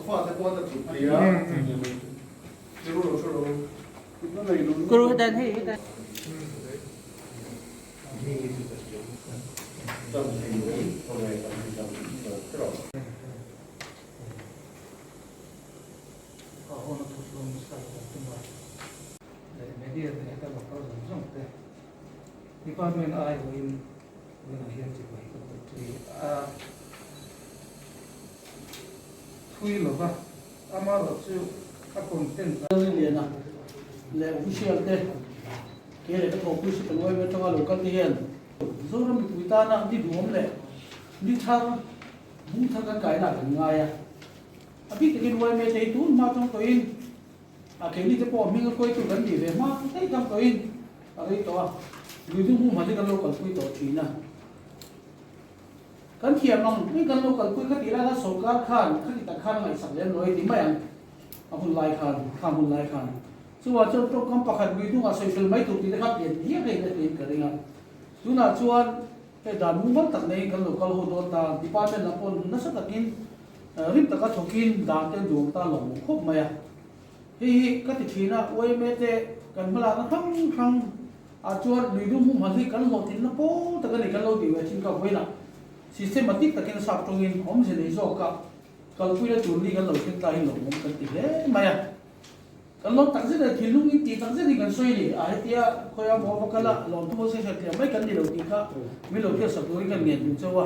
Fate pawh an la thut pui a. Zero lo hre lo. Guru dan hei dan. Media te heta local zawng zawng te department aiawhin tunah hian chibai ka pawh thui a thui lova amaherawhchu a content a Lalrinliana leh official te ke leh ka thawhpui hri kan uaim atanga lo kal te hian Zoram mipui tana ni duhawm leh ni thar bung thar kan kaina kan ngai a. A bik takin uaim te hi tun hma tawng tawhin A keini te pawh hming a hruaitu kan nih ve hma daih tam tawhin a rei tawh a, Luidung hmu hman hi kan lo kalpui tawh thin a. Kan thiam ang mai kan lo kalpui kha tih lai khan sawrkar khan khati tak khan a ngaihsak lem lo e ti mai ang a hun lai khan, khang hun lai khan. Chuvang chuan tawngkam pakhat Luidungah sawifel mai tur tih te kha pian hial hei na tiin ka ring a. Tunah chuan hei dan mumal tak neiin kan lo kal ho dawn ta, department lam pawh nasa takin Rim taka thawkin dan te duang ta lo khawp mai a. Hei hi ka ti thin a, yma te kan hmalakna hrang hrang ah chuan luidung humhal hi kan hlawhtlinna pawl tak a ni kan lo tih ve thin ka vawiinah systematic takin sap tawngin awmze nei zawka kalpuina tur ni kan lo thleng ta hi lawmawm kan ti hle mai a. Kan lawm tak zet a, thinlung in tih tak zet in kan sawi a ni. A hetia khawiah maw va kal a, lawmthu maw sawi hriat tliah mai kan ni lo tih kha min lo hriatsak turin kan ngen duh chauh a.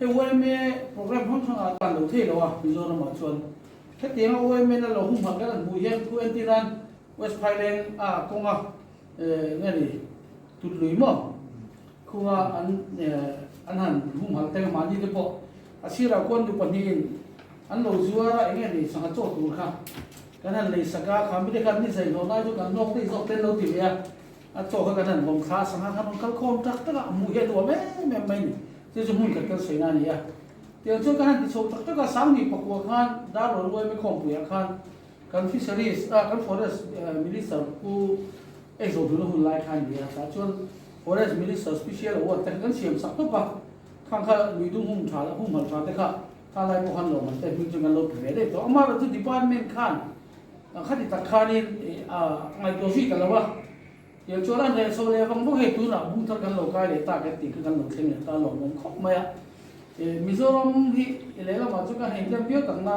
Hei yma program hrang hrang ah tan lo thei lo a Mizoram ah chuan hetiang a yma na lo humhalh kan han hmuh hian khu entir nan West Phailen a kawnga nge ni tut lui maw khunga an an han humhalh teng a mahni te pawh a sirah khuan nu pahnihin an lo zuar a enge ni sangha chaw tur kha kan han lei sak a kha mite khan ni zai hlawh lai chu kan nawk daih zawk te an lo ti ve a. A chaw kha kan han vawm thla a, sangha khan rawn kal khawm tak tak a, a hmuh hi a nuam em em mai a ni. Chu chu hmun khat kan sawi na a ni a. Tiang chuan kan han ti chho tak tak a, Sanghnih pakua khan Darlawn Uaime khawmpuiah khan kan Fisheries ah kan Forest Minister Pu Eizawnhluna hun lai kha a ni a, tah chuan Forest Minister Special Award te kha kan siam sak tawp a, khang kha luidung hum tha leh humhalh tha te kha kha lai pawh khan lawmman te hming chu kan lo pe ve daih tawh. Amaherawhchu Department khan Khati tak khanin ngaihtuah zui ta lo a, tiang chuan an reh chho leh vang vang hei tunah bung thar kan lo kai leh ta kan tih kha kan lo thleng leh ta lawmawm khawp mai a. Mizoram hi lehlamah chuan kan heng deuh viau tak na,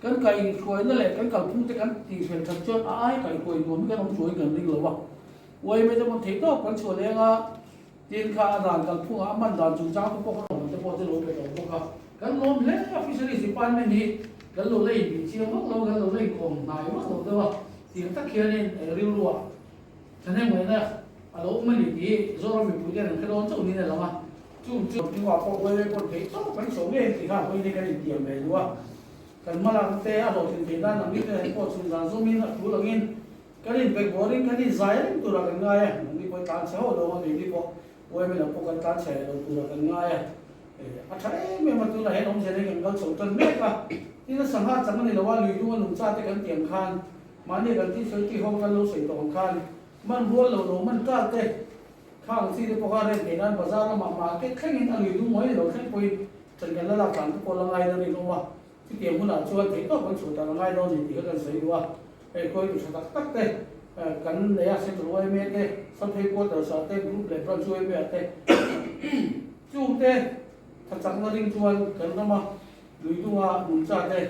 kan kaihhruaina leh kan kalphung te kan tihfel that chuan a ai kaihhruai nuam hi kan awm chuangin kan ring lo a. Uaime te pawn theih tawp kan chhuah leng a, tin kha a dan kalphungah a hman dan chungchang te pawh kan awm te pawh chu lo pe tawh bawk a. Kan lawm hle a, Fisheries Department hi kan lo la inbih chiang vak lo, kan lo la inkawm hnai vak lo deuh a, tiang tak hianin rilruah thahnemngaihna a lo awm a ni tih hi Zoram mipui ten an hre dawn chauh niin a lang a. Chung chu hnuah pawh railway pawh theih tawp kan chho ngei tih kha vawiin kan intiam ve duh a, kan hmalakna te a hlawhtlin theih nan ang mite pawh chhun zan zawmin a tul angin kan inbek bawrin kan inzai reng turah kan ngai a, nangni pawh i tlan chhe hauh lo ang a keini pawh Uaime lam pawh kan tlan chhe lo turah kan ngai a. A tha em em a, tunah hian awmze nei kan kal chho tan mek a, tin a sangha chang a ni lo a, lui dung a nungcha te kan tiang khan mahni kan thil sawi tih ho kan lo sawi tawh ang khan man rual lo lo man tal te khang chi te pawh kha rem theih nan bazar lamah market thlengin a lui dung mai ni lo thleng pawhin ṭan kan la lak dan te pawh la ngai dawn a inawm a, chutiang hunah chuan theihtawp kan chhuah dan a ngai dawn a ni tih kha kan sawi duh a, hei khawi tha tak tak te kan nei a, Central yma te, Sub Headquarters ah te, Group leh Branch yma ah te. Chungte thachakna ring chuan kan rama luidunga nungcha te,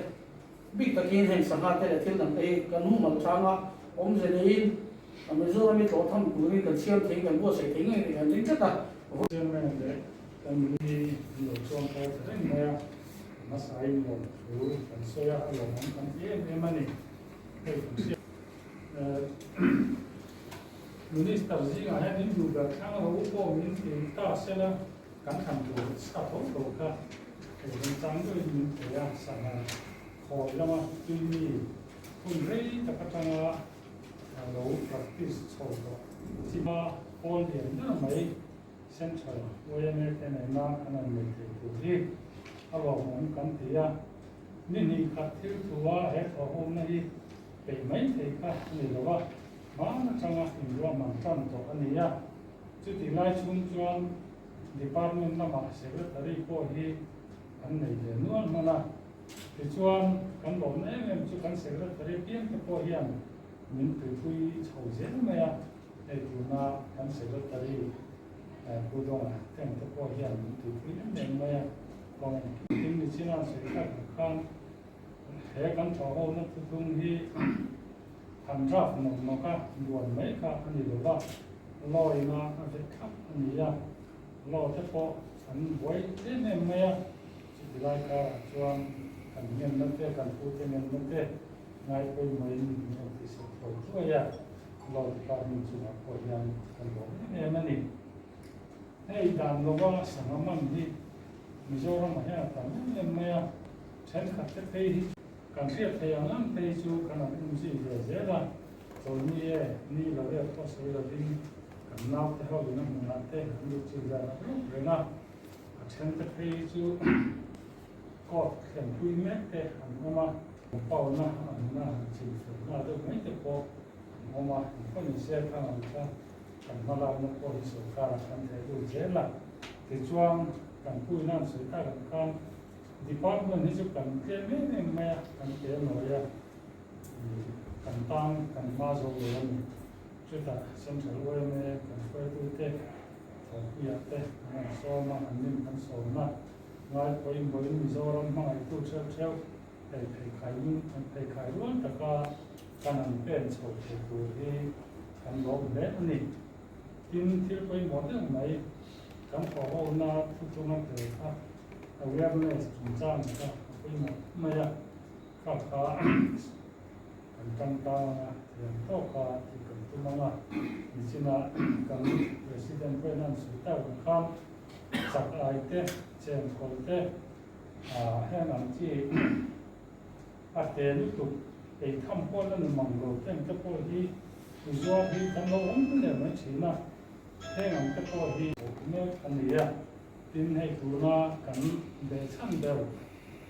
bik takin heng sangha te leh thil dang te hi kan humhalh changa awmze neiin Mizoram hi tlawh tham turin kan siam thei, kan buatsaih thei ngei tih kan ring tlat a. Chairman leh kan mi an lo chuang kai ta reng mai a, hmasain lawmthu kan sawi a, a lawmawm kan ti em em a ni. Hei kan hriat. Minister zingah hian in duh ber thlang ro pawh min ti ta sela kan thlan tur sa tho tho kha hei remchang deuhin min thei a, sangha khawi lama tui mi hun rei tak atanga lo practice chho tawh chima pawl lian ber mai Central yma te nena kan han nei thei tur hi a lawmawm kan ti a, ni hnih khat thil thua he thawhhawmna hi peih mai thei kha a ni lo a, hmaan atanga inruahman tan tawh a ni a. Chutih lai chhung chuan Department lamah Secretary pawh hi an nei ve nual hman a. Tichuan, kan lawmna em em chu kan Secretary piang te pawh hian min tuipui chho zel mai a, hei tuna kan Secretary Pu Dawnga teng te pawh hian min tuipui em em mai a, kawng engkim ni chin a sawi thlak ang khan he kan thawhhona thuthlung hi han draft nawk nawk a, duan mai kha a ni lo va, lawina a vet thlap a ni a, law te pawh an buai em em mai a. Chuti lai karah chuan kan ngenna te, kan pute ngenna te ngai pawimawhin min rawn tihsak thuai thuai a, Law Department chungah pawh hian kan lawm em em a ni. Hei dan lova sangha man hi Mizoramah hian a tam em em mai a, thenkhat te phei hi kan hriat theih ang ang te hi chu kan han umzui ve zel a, chawlni e, ni lo e pawh sawi lovin kan naute ho in a hmunah te an luhchilh ve rap rap reng a. A thente phei chu court thlenpui mek te an awm a, pauna a hmuna han chim fel nghal deuh mai te pawh an awm a, engpawh ni se khang ang kha kan hmalakna pawh hi sorkarah kan theh lut zel a, tichuan kan puina an sawi tak ang khan department hi chu kan tlem em em mai a, kan ke nawi a, kan tan kan hma zo lo a ni. Chutah Central yma kan hruaitute Thawhpuiah te an rawn sawm a, an nin kan sawmna ngai pawhin vawiin Mizoram hmangaihtu theuh theuh hei pheikhai an pheikhai rual taka kan an pen chho thei tur hi kan lawm hle a ni. Tin, thil pawimawh deuh mai kan thawhhona thu chunga tel kha awareness chungchang kha a pawimawh mai a, kha kha Kan tangtang anga thiam tawka tih kan tum ang a, nichinah kan President pawhin an sawi tak ang khan chak ai te, chenkawl te, heng ang chi a te lutuk ei tham pawh la ni mang lo te ang te pawh hi zuar hi kan lo awm leh mai thin a, heng ang te pawh hi mek a ni a, tin hei tuna kan behchhan ber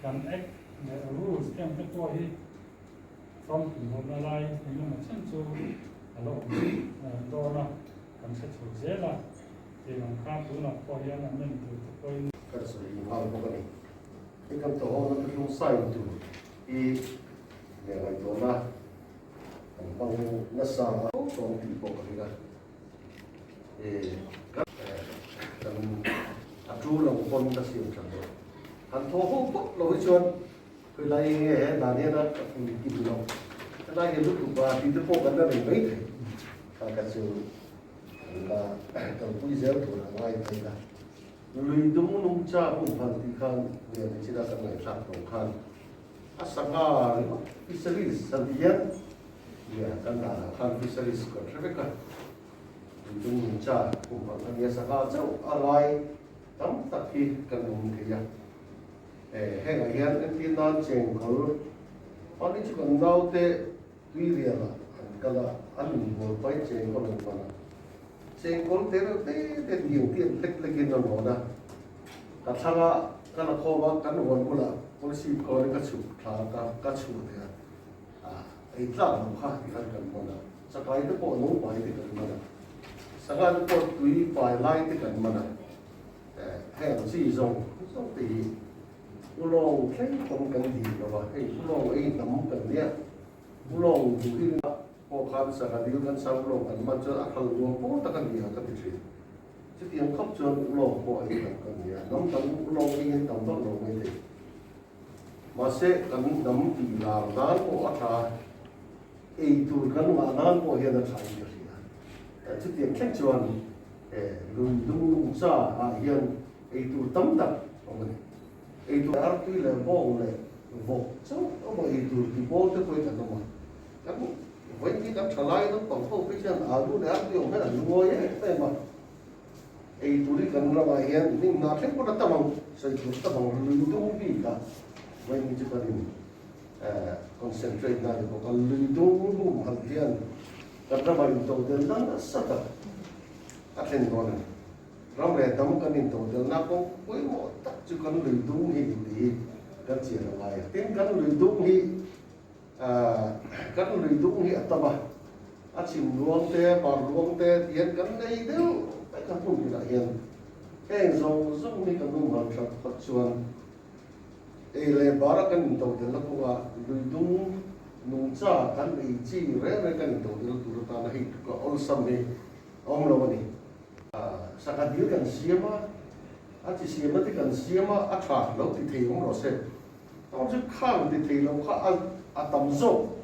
kan Act leh Rules te ang te pawh hi Famkim lohna lai engemaw chen chu a la awm dawn a, kan hre chho zel a, tiang ang kha tunah pawh hian a men tur te pawhin. Kan sawi nghal bawk a ni. Hei kan tawhawmna thuthlung sign tur hi leh ngaihtuahna kan hmang nasa a tawng tih pawh ka ring a. Kan a tul ang pawn ka siam tha lo. Han thaw ho phawt lo hi chuan Khawilai nge he dan hian a ka pui kim lo. Helai hi lutuk a tih te pawh kan la nei mai thei. Kha ka chu kan la kalpui zel tur a ngai thei a. Lui dum nungcha humhal tih khan lian ni chin a kan ngaihthlak tawh khan a sangha ringawt fisheries an ti hian nia kan danah khan fisheries kan hre vek a. Lui dum nungcha humhal a nia sangha chauh a ngai tam tak hi kan awm thei a. Hengah hian entir nan chengkawl mahni chu kan naute tuirialah an kal a, an inbual pahin chengkawl an hman a. Chengkawl te reuh te te tiang tiang hlek hlekin an rawn a, ka thlang a, ka la khawm a, kan huan bulah policy kawrin ka chhuk thla a, ka ka chhuah leh a, ah ei tlak lo kha ti khan kan hman a, chakai te pawh no pai te kan hman a, sangha te pawh tui pai lai te kan hman a. Heng chi zawng zawng te hi ulawng thleng pawn kan dil lo va, hei ulawng ei hnam kan nia, ulawng duh hi pawh khan sangha dil kan sa ulawng kan man chuan a hral nuam pawl tak a ni a ka ti thin. Chutiang khawp chuan ulawng pawh ei hnam kan nia, hnam dang ulawng ei hian tam vak lo mai thei. Mahse kan hnam tih lar nan pawh a tha, ei tur kan ngah nan pawh hian a tha in ka hria. Chutiang thleng chuan Lui dung nungcha ah hian eitur tam tak awm a ni. Eitur artui leh bawng leh vawk chauh awm a, eitur ti pawl te pawhin an awm a. Kan vawiin kan thalai naupang ho phei chuan alu leh artui awm hian an lungawi em em a. Eitur hi kan ramah hian hnim hna thleng pawn a tam ang, sawi tur tam ang, lui dung bikah vawiin chu kan in concentrate na a ni bawk a. Lui dung humhalh hian Kan ramah intodelna nasa tak a thlen dawn a ni. Ram leh dam kan intodelna kawng pawimawh tak chu kan lui dung hi ni tih hi kan chian a ngai a. Tin, kan lui dung hi kan lui dung hi a tam a, a chim luang te, a par luang te ti hian kan nei deuh vek a hmun tinah hian. Heng zawng zawng hi kan humhal that phawt chuan. Ei leh bara kan intodelna kawngah luidung nungcha kan ei chi reng reng kan intodelna tur atana hei tuka awlsam hi a awm lo a ni. Sangha dil kan siam a, a chi siamna te kan siam a, a tha lo ti thei awm rawh se. Tawng chu khang ti thei lo kha a tam zawk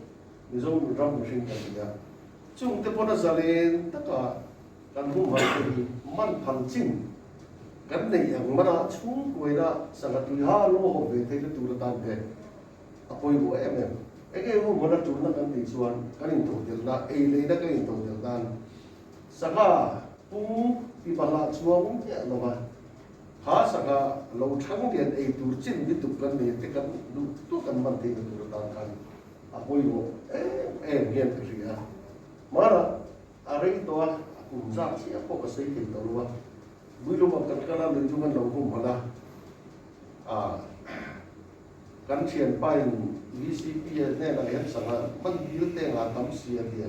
Mizo ram mihring kan ni a. Chungte pawn a zalen taka kan humhalh te hi man phal chin kan neih ang mana chhungkuaina sangha tuiha lo hawp ve theihna tur atan te a pawimawh em em. Enge humhalh a tulna kan tih chuan kan intodelhna, ei leina kan intodelh nan sangha pum tibahlah chuang miah lova kha sangha lo thang lian ei tur chin lutuk kan nei te kan duh duh kan man theihna tur atan khan a pawimawh em em hian ka hria. Hmanah a rei tawh a, a kum zat chiah pawh ka sawi thei tawh lo a, Builumah kan kal a, Luidung an lo humhalh a, ah kan thianpain VCP a hnenah hian sangha hman dil te nga tam si a tia,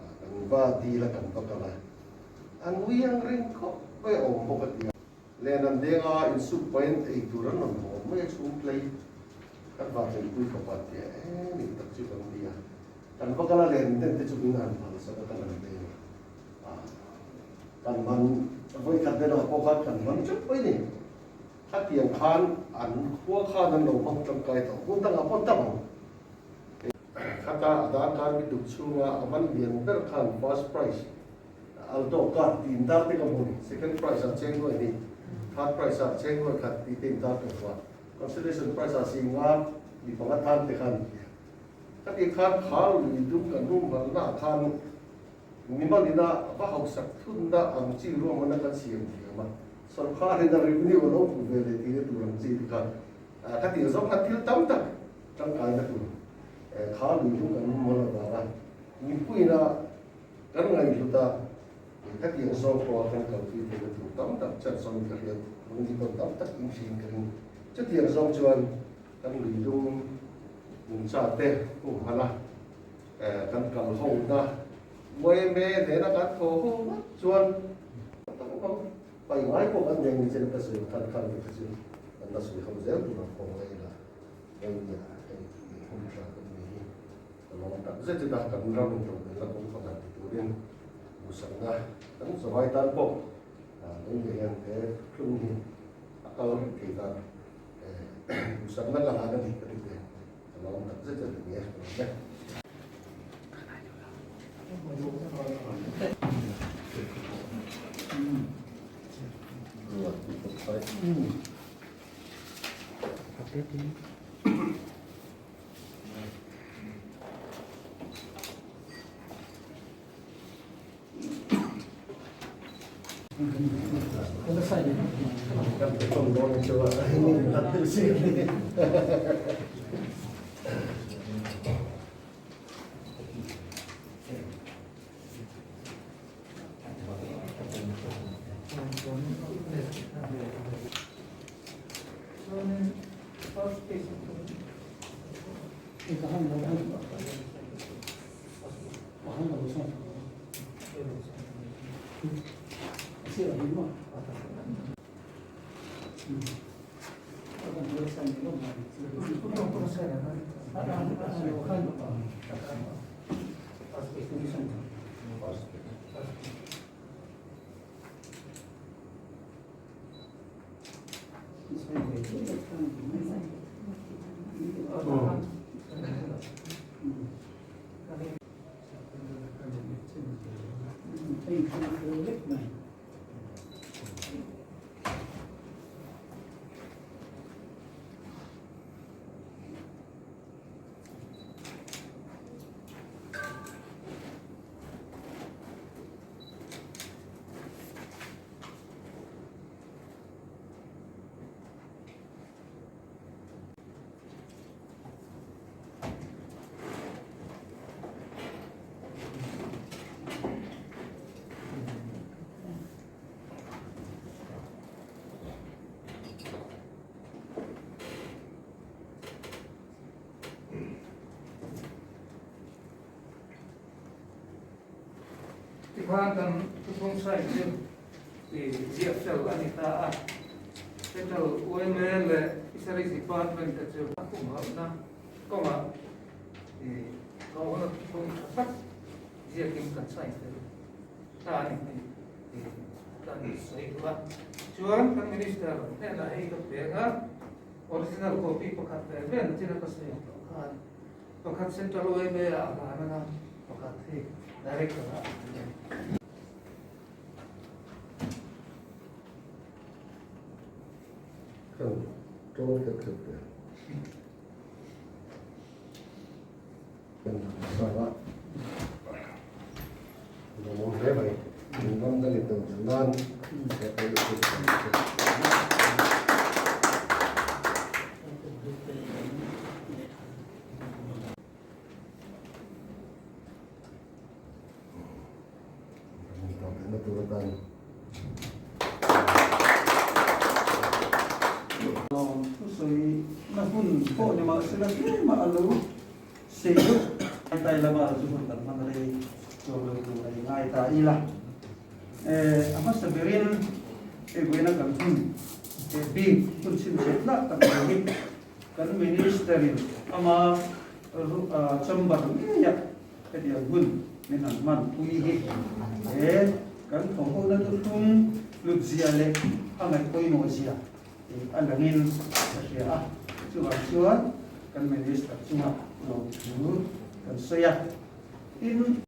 ah kan va dil a kan va kal a, a nui ang ring khawp mai a awm bawk a tia. Len an deng a, insuk pahin ei tur an rawn haw mai a chhung tlei kan va tleipui khawp a tia em in tak chu kan ti a, kan va kal a len den te chu min han phal sak a kan han deng a, kan man vawikhat den ah pawh khan kan man teuh mai ni, khatiang khan an khua khan an lo hmang tangkai tawh hmun dangah pawh tam ang. Khata a darkar bi duk chhunga a man lian ber khan first prize Alto car tih in dar te ka hmu ni, second prize ah cheng nuai hnih, third prize ah cheng nuai khat tih te in dar ka hmu a, consolation prize ah singa mi panga tan te khan ti a. Ka tih khan khal lui dum kan room halna ah khan mimalina va hausak thunna ang chi ruahmanna kan siam thiam a, sorkar in a revenue a lo hmuh ve leh tihna tur ang chi te khan ka tih zawng khan thil tam tak tangkaina tur khal lui dum kan room hal avanga mipuiina Kan ngaihhlut a, hetiang zawng pawha kan kalpui theihna tur tam tak chan sawn ka hriat lungdi pawn tam tak in hriin ka ring. Chutiang zawng chuan kan luidung nungcha te humhalh a, kan kal hona yma nena kan thaw ho ngawt chuan tam tak pai ngai pawh kan nei ni chen ka sawi khan khan te kha chu kan la sawi ho zel tur ang pawh ngai ila hei hei hun tha kan nei hi. Ka lawm tak zet zet a, kan ram in rorelna kawng pakhat ti turin duhsakna kan zawhai tan pawh lei leh hian he thlung hi a kal reng thei tan duhsakna ka hlan a ni ka ti ve. Ka lawm tak zet zet a ni e, ka lawm e. Tikhan kan thuthlung sign chu i ziak fel a ni ta a. Central yma leh. Fisheries Department te chu a humhalhna kawngah thawhna thung tha tak ziakin kan sign fel ta a ni tih kan sawi duh a. Chuan kan Minister hnenah hei ka peng a, original copy pakhat ve ve nachina ka sawi ang tawh khan pakhat Central YMA ah a hlan anga pakhat hi Director ah a hlan a ni. Kan tawng keuh keuh te. Kan sa a. Lawmawm hle mai. Min ram dangin to tel nan he pawh i hrilh kan che. Thusawi na hun pawh ni mahsela tlema a lo sei deuh tai lama chu hun kan hman rei chuang lo tur a ingai ta ila. A hmasa berin hei vawiina kan hun bik hun chhinchhiat lah tak mai hi kan Minister in ama chamber ngeiah Hetiang hun min han hman pui hi he kan thawmhawna thuthlung hlutzia leh a ngaih pawimawhzia tih a langin ka hria a. Chuvang chuan kan Minister chungah lawmthu kan sawi a. Tin.